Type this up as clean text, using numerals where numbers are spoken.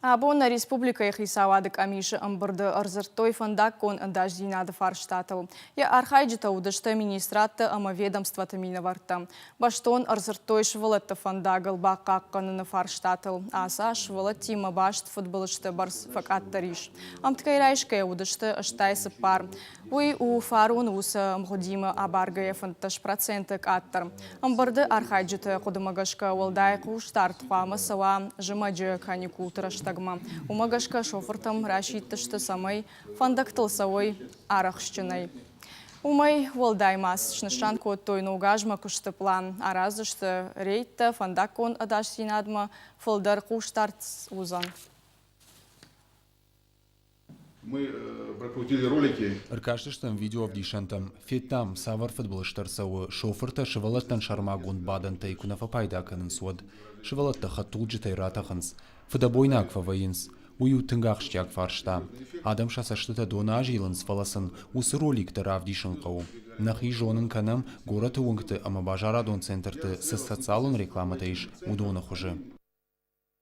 Абон нӕ республикӕйы хицауады къамисы ӕмбырды ӕрдзырдтой фӕндаггон ӕдасдзинады фарстатыл. Йӕ архайджытӕ уыдысты министрадты ӕмӕ ведомствоты минӕвӕрттӕ. Бӕстон ӕрдзырдтой сывӕллӕтты фӕндагыл бахъахъхъӕныны фарстатыл. Ацы аз сывӕллӕттимӕ баст фыдбылызты бӕрц фӕкъаддӕр ис. Ӕмткӕй райсгӕйӕ уыдысты 84. Уый у фарон уыцы ӕмгъуыдимӕ абаргӕйӕ 15% къаддӕр. Ӕмбырды архайджыты хъуыдымӕ гӕсгӕ уӕлдай хъусдард хъуамӕ цӕуа зымӕджы каникулты рӕстӕгмӕ. Уымӕ гӕсгӕ шофыртӕм расидтысты, цӕмӕй фӕндӕгтыл цӕуой арӕхстджынӕй. Уымӕй уӕлдай ма снысан кодтой ног азмӕ куысты пълан. Араздзысты рейдтӕ, фӕндаггон ӕдасдзинадмӕ фылдӕр хъусдард уыдзӕн. Мы э, прокрутили ролики. Ӕркастыстӕм видеоӕвдисӕнтӕм, федтам, цавӕр фыдбылызтӕ ӕрцӕуы, шофыртӕ сывӕллӕттӕн сӕрмагонд бадӕнтӕй куы нӕ фӕпайда кӕнынц, уӕд. Сывӕллӕттӕ хӕдтулджытӕй ратӕхынц, фыдӕбойнаг фӕвӕййынц. Уый у тынг ахсджиаг фарста. Адӕм сӕ цӕстытӕ доны азилынц, фӕлӕ сын уыцы роликтӕ равдисын хъӕуы. Нӕхи зонын кӕнӕм, горӕты уынгты ӕмӕ базарадон центрты цы социалон рекламӕтӕ ис, уыдоны хуызы.